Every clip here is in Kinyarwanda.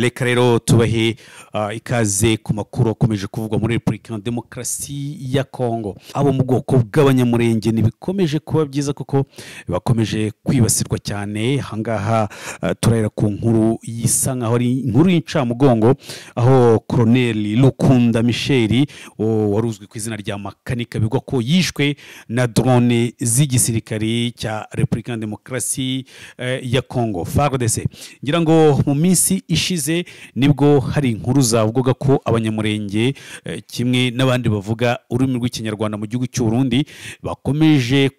Reka rero tubahe ikaze ku makuru akomeje kuvugwa muri Repubulika Demokarasi ya Kongo. Abo mu bwoko bw'Abanyamurenge ntibikomeje kuba byiza kuko bakomeje kwibasirwa cyane. Ahangaha turahera ku nkuru yisa nkaho ari inkuru y'incamugongo, aho Colonel Rukunda Michel wari uzwi ku izina rya Makanika bivugwa ko yishwe na drone z'igisirikari cya Repubulika Demokarasi ya Kongo FARDC. Ngira ngo mu minsi ishize nibwo hari inkuru zavugaga ko Abanyamurenge kimwe n'abandi bavuga ururimi rw'Ikinyarwanda mu gihugu cy'u Burundi bakomeje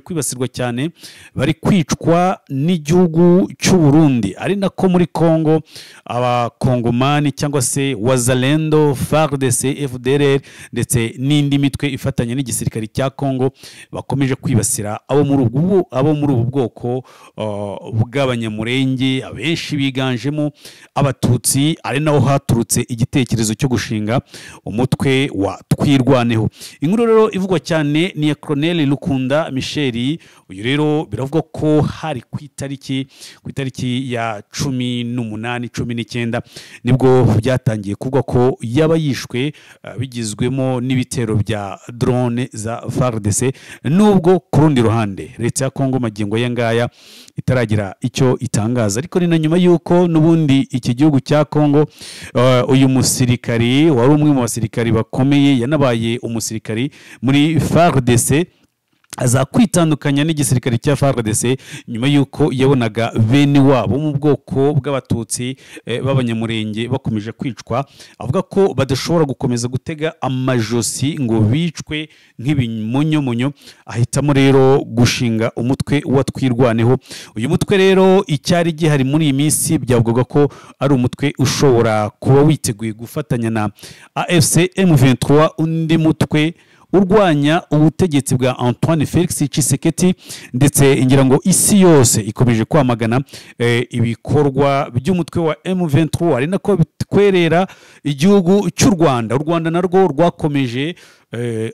kwibasirwa cyane, bari kwicwa n'igihugu cy'u Burundi. Ari nako muri Kongo abakongomani cyangwa se Wazalendo, FARDC, FDLR ndetse n'indi mitwe ifatanya n'igisirikare cya Kongo bakomeje kwibasira abo muri ubu bwoko bw'Abanyamurenge, abenshi biganjemo Abatutsi. Ari naho haturutse igitekerezo cyo gushinga umutwe wa Twirwaneho. Inkuru rero ivugwa cyane ni ya Colonel Rukunda Michel. Uyu rero biravugwa ko hari ku itariki ya 18 19 nibwo byatangiye kuvugwa ko yaba yishwe bigizwemo n'ibitero bya drone za FARDC, nubwo ku rundi ruhande leta ya Kongo magingo ya ngaya itaragira icyo itangaza. Ariko ni na nyuma yuko n'ubundi iki gihugu cya Kongo uyu musirikari wari umwe mu basirikari bakomeye, yanabaye umusirikari muri FARDC, aza kwitandukanya n'igisirikare cya FARDC nyuma yuko yabonaga bene wabo mu bwoko bw'Abatutsi b'Abanyamurenge bakomeje kwicwa, avuga ko badashobora gukomeza gutega amajosi ngo bicwe nk'ibimonyomonyo. Ahitamo rero gushinga umutwe wa Twirwaneho. Uyu mutwe rero icyari gihari muri iyi minsi byavugaga ko ari umutwe ushobora kuba witeguye gufatanya na AFC M23, undi mutwe urwanya ubutegetsi bwa Antoine Felix Tshisekedi. Ndetse ngira ngo isi yose ikomeje kwamagana ibikorwa by'umutwe wa M23, ari nako bitwerera igihugu cy'u Rwanda. U Rwanda narwo rwakomeje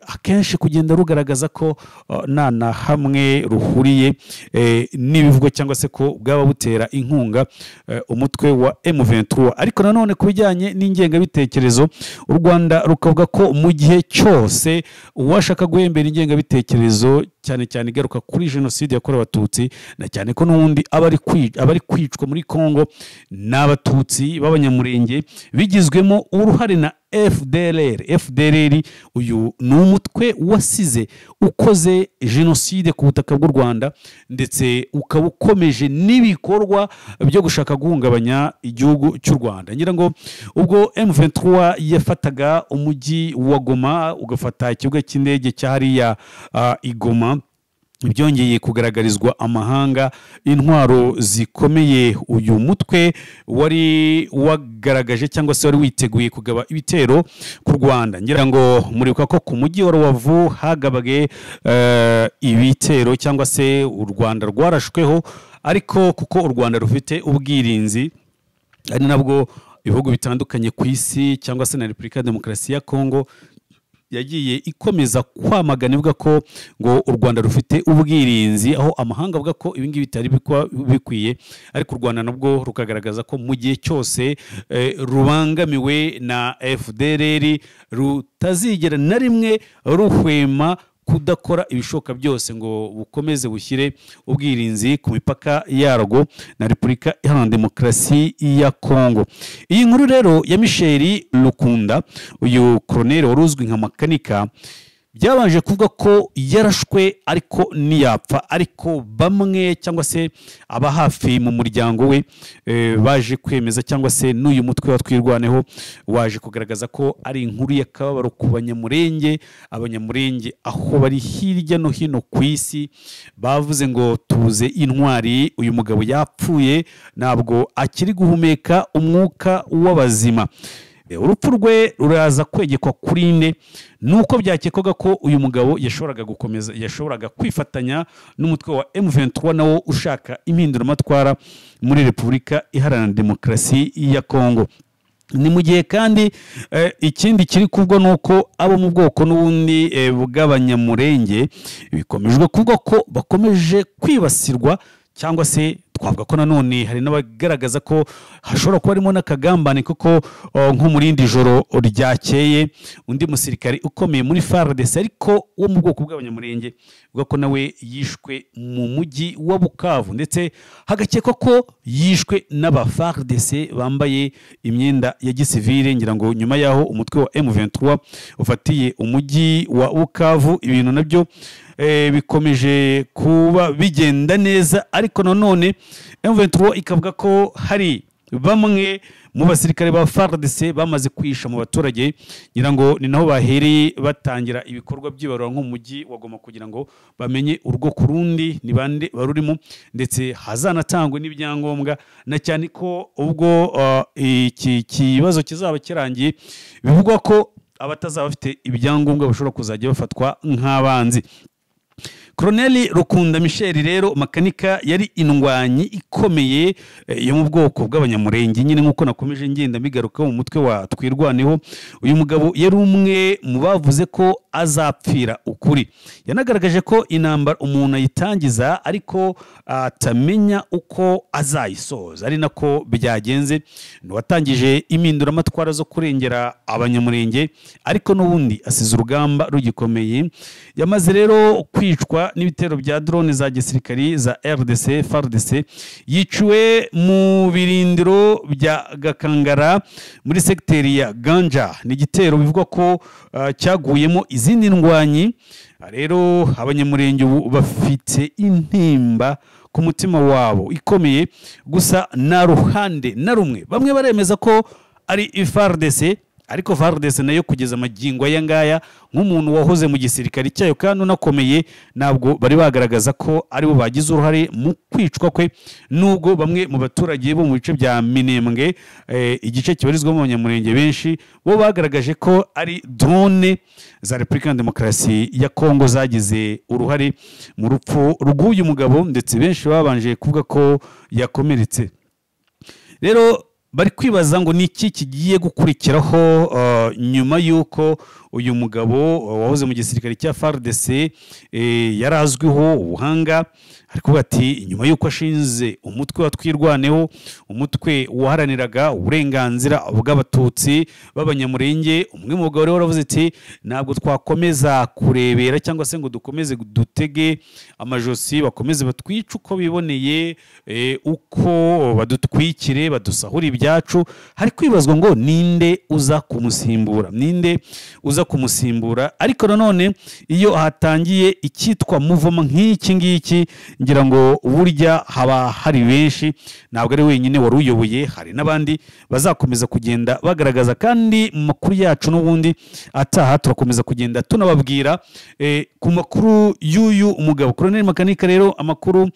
akenshi kugenda rugaragaza ko nta na hamwe ruhuriye n'ibivugwa cyangwa se ko bwaba butera inkunga umutwe wa M23. Ariko nanone ku bijyanye n'ingengabitekerezo, u Rwanda rukavuga ko mu gihe cyose uwashaka guhembera ingengabitekerezo, cyane cyane igaruka kuri jenoside yakorewe Abatutsi, na cyane ko n'ubundi abari kwicwa muri Kongo n'Abatutsi b'Abanyamurenge bigizwemo uruhare na FDLR. FDLR uyu ni umutwe wasize ukoze jenoside ku butaka bw'u Rwanda, ndetse ukaba ukomeje n'ibikorwa byo gushaka guhungabanya igihugu cy'u Rwanda. Ngira ngo ubwo M23 yafataga umujyi wa Goma, ugafata ikibuga cy'indege cya hariya i Goma, byongeye kugaragarizwa amahanga intwaro zikomeye uyu mutwe wari wagaragaje cyangwa se wari witeguye kugaba ibitero ku Rwanda. Ngira ngo muribuka ko ku mujyi wa Rubavu hagabage ibitero cyangwa se u Rwanda rwarashweho, ariko kuko u Rwanda rufite ubwirinzi, ari nabwo ibihugu bitandukanye ku isi cyangwa se na Repubulika Demokarasi ya Kongo yagiye ikomeza kwamagana ivuga ko ngo u Rwanda rufite ubwirinzi, aho amahanga avuga ko ibi ngibi bitari bikwiye. Ariko u Rwanda nabwo rukagaragaza ko mu gihe cyose rubangamiwe na FDLR rutazigera na rimwe ruhwema kudakora ibishoboka byose ngo bukomeze bushyire ubwirinzi ku mipaka yarwo na Repubulika Iharanira Demokarasi ya Kongo. Iyi nkuru rero ya Michel Rukunda, uyu colonel wari uzwi nka Makanika, byabanje kuvuga ko yarashwe ariko ntiyapfa, ariko bamwe cyangwa se aba hafi mu muryango we baje kwemeza cyangwa se n'uyu mutwe wa Twirwaneho waje kugaragaza ko ari inkuru y'akababaro ku Banyamurenge. Abanyamurenge aho bari hirya no hino ku isi bavuze ngo tuze intwari, uyu mugabo yapfuye ntabwo akiri guhumeka umwuka w'abazima. Urupfu rwe ruraza kwegekwa kuri nde? Nuko byakekwaga ko uyu mugabo yashoboraga kwifatanya n'umutwe wa M23 nawo ushaka impinduramatwara muri Repubulika Iharanira Demokarasi ya Kongo. Ni mu gihe kandi ikindi kiri kuvugwa nuko abo mu bwoko n'ubundi bw'Abanyamurenge bikomejwe kuvuga ko bakomeje kwibasirwa cyangwa se Twavuga ko nanone hari n'abagaragaza ko hashobora kuba harimo n'akagambane, kuko nko mu rindi joro ryakeye undi musirikare ukomeye muri FARDC ariko wo mu bwoko bw'Abanyamurenge, uvuga ko nawe yishwe mu mujyi wa Bukavu, ndetse hagakekwa ko yishwe n'aba FARDC bambaye imyenda ya gisivile. Ngira ngo nyuma yaho umutwe wa M23 ufatiye umujyi wa Bukavu, ibintu nabyo bikomeje kuba bigenda neza, ariko nanone M23 ikavuga ko hari bamwe mu basirikare ba FARDC bamaze kwisha mu baturage. Ngira ngo ni naho bahereye batangira ibikorwa by'ibarura nko mu mujyi wa Goma, kugira ngo bamenye urwo kurundi ni bande barurimo, ndetse hazanatangwe n'ibyangombwa, na cyane ko ubwo iki kibazo kizaba kirangiye bivugwa ko abatazaba bafite ibyangombwa bashobora kuzajya bafatwa nk'abanzi. Colonel Rukunda Michel rero Makanika yari indwanyi ikomeye yo mu bwoko bw'Abanyamurenge nyine, nkuko nakomeje ngenda mbigaruka mu mutwe wa Twirwaneho. Uyu mugabo yari umwe mu bavuze ko azapfira ukuri. Yanagaragaje ko intambara umuntu ayitangiza ariko atamenya uko azayisoza, ari nako byagenze. Watangije impinduramatwara zo kurengera Abanyamurenge, ariko n'ubundi asize urugamba rugikomeye. Yamaze rero kwicwa n'ibitero bya drone za gisirikari za RDC FARDC, yiciwe mu birindiro bya Gakangara muri sekiteri ya Ganja. Ni igitero bivugwa ko cyaguyemo izindi ndwanyi. Rero Abanyamurenge ubu bafite intimba ku mutima wabo ikomeye, gusa na ruhande na rumwe bamwe baremeza ko ari FARDC, ariko FARDC nayo kugeza amagingo aya ngaya nk'umuntu wahoze mu gisirikare cyayo kandi unakomeye, ntabwo bari bagaragaza ko aribo bagize uruhare mu kwicwa kwe, nubwo bamwe mu baturage bo mu bice bya Minembwe, igice kibarizwamo Abanyamurenge benshi, bo bagaragaje ko ari drone za Repubulika ya Demokarasi ya Kongo zagize uruhare mu rupfu rw'uyu mugabo, ndetse benshi babanje kuvuga ko yakomeretse. Rero bari kwibaza ngo niki kigiye gukurikiraho nyuma y'uko uyu mugabo wahoze mu gisirikare cya FARDC yarazwiho ubuhanga, ariko ati nyuma y'uko ashinze umutwe wa Twirwaneho, umutwe waharaniraga uburenganzira bw'Abatutsi b'Abanyamurenge, umwe mu bagabo rero waravuze ati ntabwo twakomeza kurebera cyangwa se ngo dukomeze dutege amajosi, bakomeze batwice uko biboneye, uko badutwikire, badusahura ibyacu. Hari kwibazwa ngo ninde uza kumusimbura, ninde uza kumusimbura. Ariko nanone iyo hatangiye icyitwa muvoma nk'iki ngiki, ngira ngo burya haba hari benshi, ntabwo ari wenyine wari uyoboye, hari n'abandi bazakomeza kugenda bagaragaza. Kandi mu makuru yacu n'ubundi ataha turakomeza kugenda tunababwira ku makuru y'uyu umugabo Colonel Makanika. Rero amakuru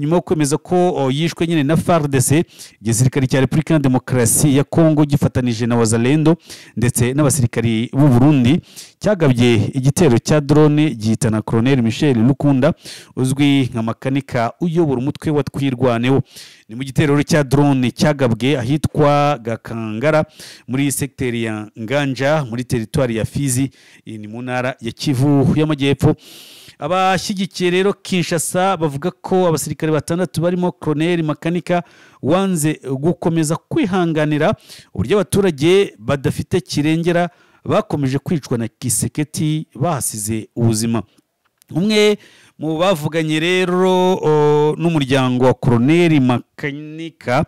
nyuma yo kwemeza ko yishwe nyine na FARDC, igisirikare cya Repubulika ya Demokarasi ya Kongo gifatanije na Wazalendo ndetse n'abasirikari b'u Burundi, cyagabye igitero cya drone gihitana Colonel Michel Rukunda uzwi nka Makanika uyobora umutwe wa Twirwaneho. Ni mu gitero cya drone cyagabwe ahitwa Gakangara muri sekiteri ya Nganja muri teritwari ya Fizi, ni mu ntara ya Kivu y'Amajyepfo. Abashyigikiye rero Kinshasa bavuga ko abasirikare batandatu barimo Colonel Makanika wanze gukomeza kwihanganira uburyo abaturage badafite kirengera bakomeje kwicwa na Kiseketi bahasize ubuzima. Umwe mu bavuganye rero n'umuryango wa Colonel Makanika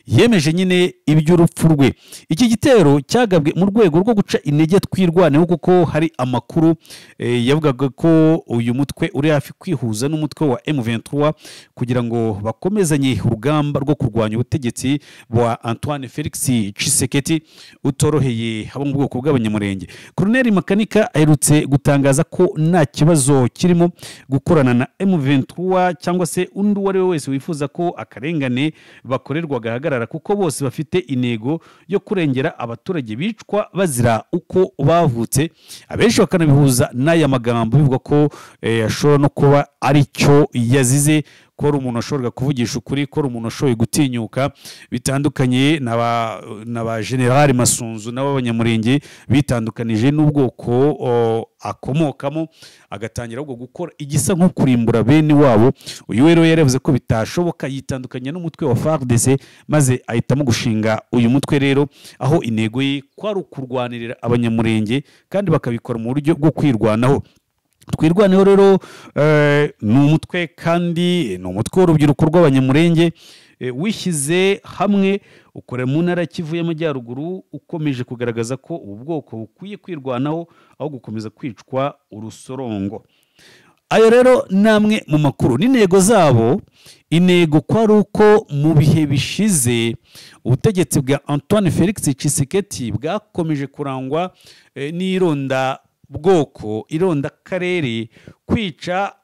yemeje nyine iby'urupfu rwe. Iki gitero cyagabwe mu rwego rwo guca intege Twirwaneho, kuko hari amakuru yavugaga ko uyu mutwe uri hafi kwihuza n'umutwe wa M23 kugira ngo bakomezanye urugamba rwo kurwanya ubutegetsi bwa Antoine Felix Tshisekedi utoroheye abo mu bwoko bw'Abanyamurenge. Colonel Makanika aherutse gutangaza ko nta kibazo kirimo gukorana na M23 cyangwa se undi uwo ari we wese wifuza ko akarengane bakorerwa gahagarara, kuko bose bafite intego yo kurengera abaturage bicwa bazira uko bavutse. Abenshi bakanabihuza n'aya magambo bivuga ko ashobora no kuba aricyo yazize, ko ari umuntu washoboraga kuvugisha ukuri, ko ari umuntu washoboye gutinyuka bitandukanye na ba General Masunzu n'ab'Abanyamurenge bitandukanije n'ubwoko akomokamo, agatangira ahubwo gukora igisa nko kurimbura bene wabo. Uyu rero yaravuze ko bitashoboka, yitandukanya n'umutwe wa FARDC maze ahitamo gushinga uyu mutwe rero, aho intego ye kwari ukurwanirira Abanyamurenge kandi bakabikora mu buryo bwo kwirwanaho. Twirwaneho rero ni umutwe, kandi ni umutwe w'urubyiruko rw'Abanyamurenge wishyize hamwe, ukorera mu ntara ya Kivu y'Amajyaruguru, ukomeje kugaragaza ko ubu bwoko bukwiye kwirwanaho aho gukomeza kwicwa urusorongo. Ayo rero ni amwe mu makuru n'intego zabo. Intego ko ari uko mu bihe bishize ubutegetsi bwa Antoine Felix Tshisekedi bwakomeje kurangwa n'ironda bwoko, ironda karere, kwica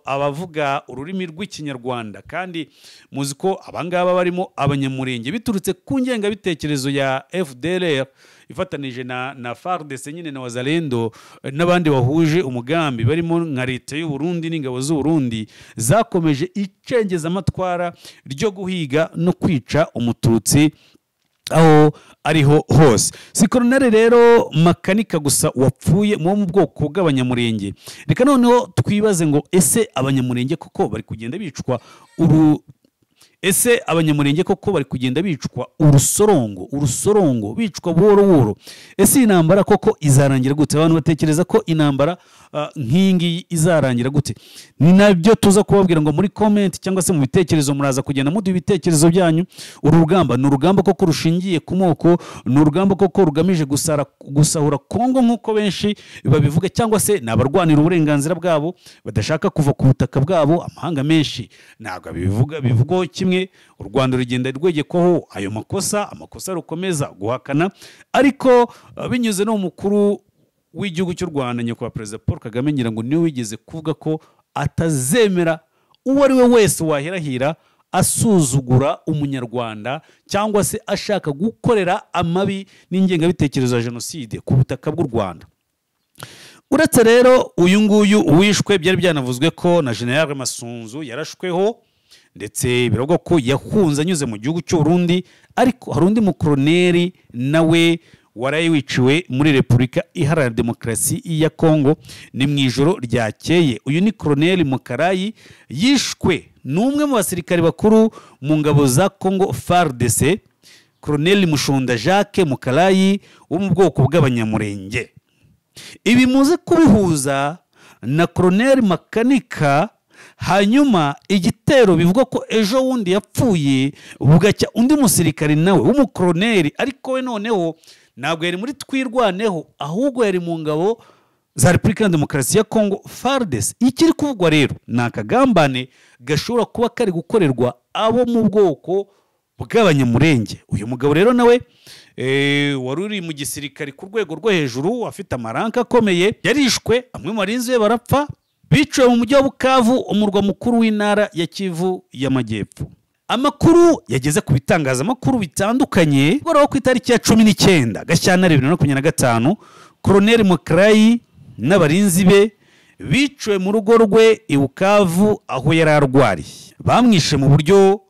abavuga ururimi rw'Ikinyarwanda, kandi muzi ko abangaba barimo Abanyamurenge biturutse ku ngengabitekerezo ya FDLR ifatanije na FARDC nyine na Wazalendo n'abandi bahuje umugambi barimo nka leta y'u Burundi n'ingabo z'u Burundi zakomeje icengezamatwara ryo guhiga no kwica Umututsi aho ariho hose. Si Colonel rero Makanika gusa wapfuye mu bwoko bw'Abanyamurenge. Reka noneho twibaze ngo ese Abanyamurenge koko bari kugenda bicwa uru ese Abanyamurenge koko bari kugenda bicwa urusorongo, bicwa buhoro buhoro? Ese intambara koko izarangira gute? Abantu batekereza ko intambara nk'iyi ngiyi izarangira gute? Ni nabyo tuza kubabwira ngo muri comment cyangwa se mu bitekerezo muraza kugenda muduha ibitekerezo byanyu. Uru rugamba ni urugamba koko rushingiye ku moko? Ni urugamba koko rugamije gusahura Kongo nk'uko benshi babivuga, cyangwa se ni abarwanira uburenganzira bwabo badashaka kuva ku butaka bwabo? Amahanga menshi ntabwo abivuga, bivugwaho kimwe. U Rwanda rugenda rwegekwaho ayo makosa, amakosa rukomeza guhakana, ariko binyuze no mu mukuru w'igihugu cy'u Rwanda, Nyakubahwa Perezida Paul Kagame, ngira ngo niwe wigeze kuvuga ko atazemera uwo ari we wese wahirahira asuzugura Umunyarwanda cyangwa se ashaka gukorera amabi n'ingengabitekerezo ya jenoside ku butaka bw'u Rwanda. Uretse rero uyu nguyu wishwe, byari byanavuzwe ko na General Masunzu yarashweho, ndetse biravugwa ko yahunze anyuze mu gihugu cy'u Burundi, ariko hari undi mukoroneri nawe waraye wiciwe muri Repubulika Iharanira Demokarasi ya Kongo, ni mu ijoro ryakeye. Uyu ni Colonel Mukarayi, yishwe n'umwe mu basirikari bakuru mu ngabo za Kongo FARDC, Colonel Mushonda Jacques Mukarayi wo mu bwoko bw'Abanyamurenge. Ibi muze kubihuza na Colonel Makanika, hanyuma igitero bivugwa ko ejo wundi yapfuye, bugacya undi musirikari nawe w'umukoroneri, ariko we noneho ntabwo yari muri Twirwaneho, ahubwo yari mu ngabo za Repubulika ya Demokarasi ya Kongo FARDC. Ikiri kuvugwa rero ni akagambane gashobora kuba kari gukorerwa abo mu bwoko bw'Abanyamurenge. Uyu mugabo rero nawe wari uri mu gisirikari ku rwego rwo hejuru, afite amaranka akomeye, yarishwe, bamwe mu barinzi be barapfa, biciwe mu mujyi wa Bukavu, umurwa mukuru w'intara ya Kivu y'Amajyepfo. Amakuru yageze ku bitangazamakuru bitandukanye wo ku itariki ya 19 Gashyantare 2025, Colonel Mukarayi n'abarinzi be biciwe mu rugo rwe i Bukavu aho yari arwariye. Bamwishe mu buryo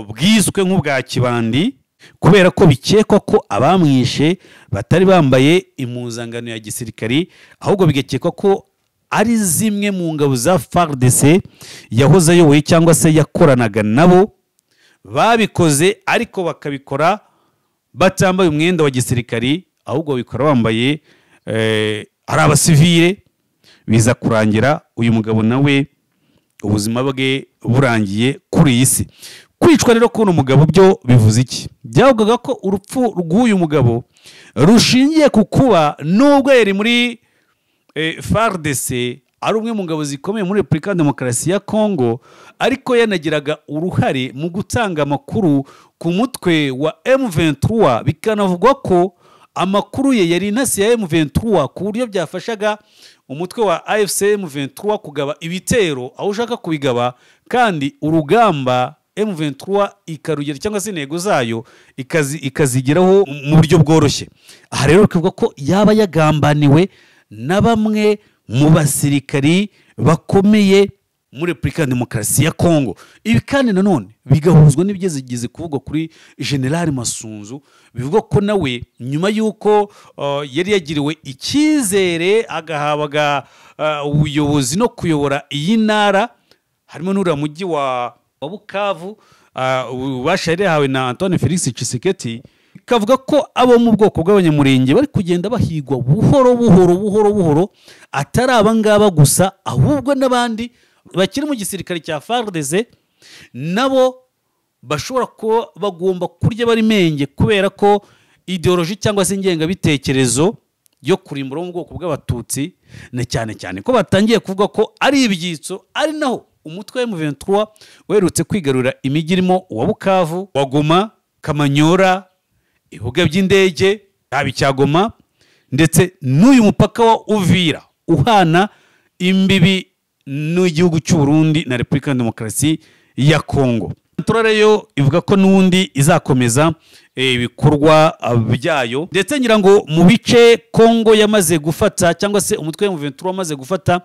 bwiswe nk'ubwa kibandi, kubera ko bikekwa ko abamwishe batari bambaye impuzangano ya gisirikari, ahubwo bigakekwa ko ari zimwe mu ngabo za FARDC yahoze ayoboye cyangwa se yakoranaga nabo babikoze, ariko bakabikora batambaye umwenda wa gisirikari, ahubwo babikora bambaye ari abasivile. Biza kurangira uyu mugabo nawe ubuzima bwe burangiye kuri iyi si. Kwicwa rero k'uno mugabo byo bivuze iki? Byavugaga ko urupfu rw'uyu mugabo rushingiye ku kuba nubwo yari muri FARDC, ari umwe mu ngabo zikomeye muri Repubulika ya Demokarasi ya Kongo, ariko yanagiraga uruhare mu gutanga amakuru ku mutwe wa M23, bikanavugwa ko amakuru ye yari intasi ya M23, ku buryo byafashaga umutwe wa AFC M23 kugaba ibitero aho ushaka kubigaba, kandi urugamba M23 ikarugera cyangwa se intego zayo ikazigeraho mu buryo bworoshye. Aha rero bikavuga ko yaba yagambaniwe na bamwe mu basirikari bakomeye muri Repubulika ya Demokarasi ya Kongo. Ibi kandi nanone bigahuzwa n'ibyigeze kuvugwa kuri General Masunzu, bivugwa ko nawe nyuma y'uko yari yagiriwe icyizere agahabwa ubuyobozi no kuyobora iyi ntara, harimo n'uriya mujyi wa Bukavu, ububasha yari yahawe na Antoine Felix Tshisekedi, kavuga ko abo mu bwoko bw'Abanyamurenge bari kugenda bahigwa buhoro buhoro buhoro buhoro, atari abangaba gusa ahubwo n'abandi bakiri mu gisirikare cya FARDC nabo bashobora kuba bagomba kurya bari menge, kubera ko ideology cyangwa se ingengabitekerezo yo kurimbura mu bwoko bw'Abatutsi, na cyane cyane ko batangiye kuvuga ko ari ibyitso, ari naho umutwe wa M23 werutse kwigarura imijyi irimo uwa Bukavu, wa Goma, Kamanyora, ibibuga by'indege yaba icya Goma, ndetse n'uyu mupaka wa Uvira uhana imbibi n'igihugu cy'u Burundi na Repubulika ya Demokarasi ya Kongo. Yo ivuga ko n'ubundi izakomeza ibikorwa byayo, ndetse ngira ngo mu bice Kongo yamaze gufata cyangwa se umutwe wa M23 wamaze gufata,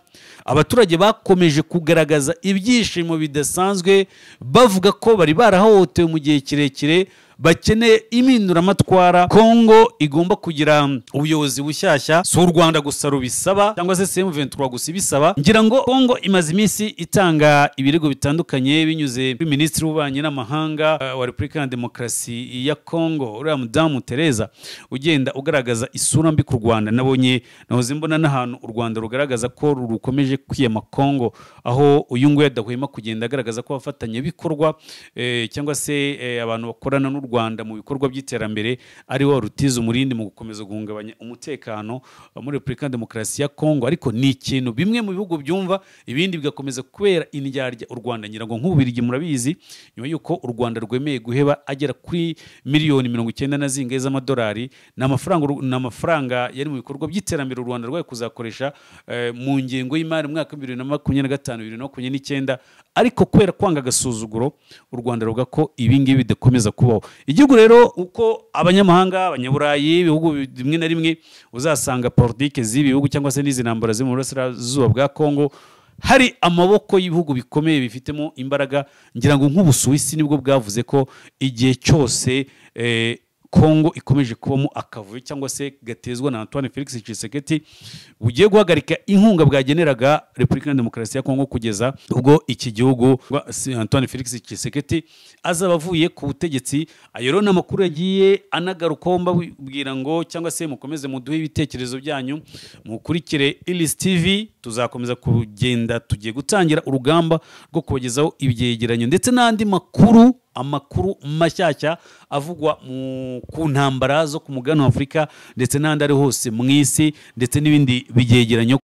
abaturage bakomeje kugaragaza ibyishimo bidasanzwe, bavuga ko bari barahohotewe mu gihe kirekire, bakeneye impinduramatwara. Kongo igomba kugira ubuyobozi bushyashya, si u Rwanda gusa rubisaba cyangwa se M23 gusa ibisaba. Ngira ngo Kongo imaze iminsi itanga ibirego bitandukanye binyuze kuri Minisitiri w'Ububanyi n'Amahanga wa Repubulika ya Demokarasi ya Kongo, uriya mudamu Tereza, ugenda ugaragaza isura mbi ku Rwanda. Nabonye nahoze mbona n'ahantu u Rwanda rugaragaza ko rukomeje kwiyama Kongo, aho uyu nguyu adahwema kugenda agaragaza ko abafatanyabikorwa cyangwa se abantu bakorana n'u Rwanda mu bikorwa by'iterambere ari wo rutiza umurindi mu gukomeza guhungabanya umutekano muri Repubulika ya Demokarasi ya Kongo. Ariko ni ikintu bimwe mu bihugu byumva, ibindi bigakomeza kubera indyarya u Rwanda. Ngira ngo nk'Ububirigi murabizi, nyuma y'uko u Rwanda rwemeye guheba agera kuri miliyoni 90 na zingahe z'amadolari, ni amafaranga yari mu bikorwa by'iterambere u Rwanda rwaye kuzakoresha mu ngengo y'imari mu mwaka 2025 2029, ariko kubera kwanga agasuzuguro u Rwanda ruvuga ko ibi ngibi bidakomeza kubaho. Igihugu rero uko abanyamahanga, abanyaburayi, ibihugu bimwe na rimwe uzasanga politike z'ibi bihugu cyangwa se n'izi ntambara ziri mu burasirazuba bwa Kongo, hari amaboko y'ibihugu bikomeye bifitemo imbaraga. Ngira ngo nk'Ubusuwisi nibwo bwavuze ko igihe cyose Kongo ikomeje kubamo akavuyo cyangwa se gatezwa na Antoine Felix Tshisekedi, bugiye guhagarika inkunga bwageneraga Repubulika ya Demokarasi ya Kongo kugeza ubwo iki gihugu Antoine Felix Tshisekedi azaba avuye ku butegetsi. Ayo rero n'amakuru yagiye anagarukaho, mbabwira ngo cyangwa se mukomeze muduhe ibitekerezo byanyu, mukurikire Iris TV, tuzakomeza kugenda, tugiye gutangira urugamba rwo kubagezaho ibyegeranyo ndetse n'andi makuru, amakuru mashyashya avugwa ku ntambara zo ku mugabane wa Afurika ndetse n'ahandi ari hose mu isi, ndetse n'ibindi byegeranyo.